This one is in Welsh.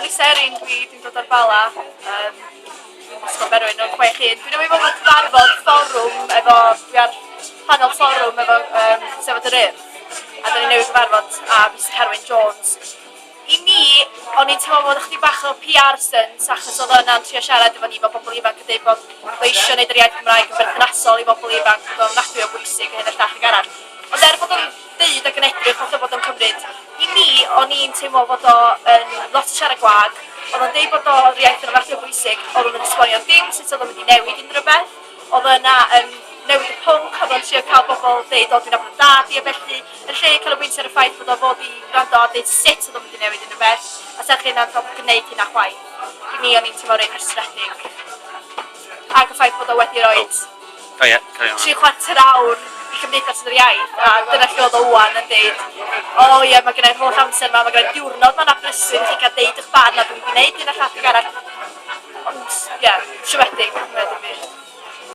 Lisa Erin dwi, dwi'n dod o'r Bala, yym dwi'n Ysgol Berwyn yn 6-1. Dwi newydd fod mewn cyfarfod fforwm efo, dwi ar panel fforwm efo yym Steddfod yr Urdd, a 'dan ni newydd gyfarfod â Mister Carwyn Jones. I mi, o'n i'n teimlo bod ychydig bach o PR stunt achos oedd o yna'n trio siarad efo ni fel bobl ifanc yn deud bod o isio neud yr iaith Gymraeg yn berthnasol i bobl ifanc, bod o'n ofnadwy o bwysig a hyn a'r llall ag arall. Ond er bod o'n deud ac yn edrych fatha bod o'n cymryd, i mi, o'n i'n teimlo fod o yn lot o siarad gwag, oedd o'n deud bod o'r iaith yn ofnadwy o bwysig, oedd o'm yn esbonio dim sut oedd o'n mynd i newid unrhyw beth, oedd o yna yn newid y pwnc, oedd o'n trio cael bobl deud o dwi'n nabod yn dad i a felly, yn lle canolbwyntio ar y ffaith bod o fod i wrando a deud sut oedd o'n mynd i newid unrhyw beth, a serch hynna oedd o'n gwneud hynna chwaith. I mi o'n i'n teimlo reit rhwystredig. Ac y ffaith bod o wedi roid O ie, carry on. Tri chwarter awr i Cymdeithas yr Iaith a dyna lle oedd o ŵan yn deud o ie mae gennai'r holl amser 'ma, mae gennai'r diwrnod 'ma yn Aberystwyth i chi gael deud eich barn a dwi'n mynd i wneud hyn a llall ac arall. Ond ie, siomedig, mwy na dim byd.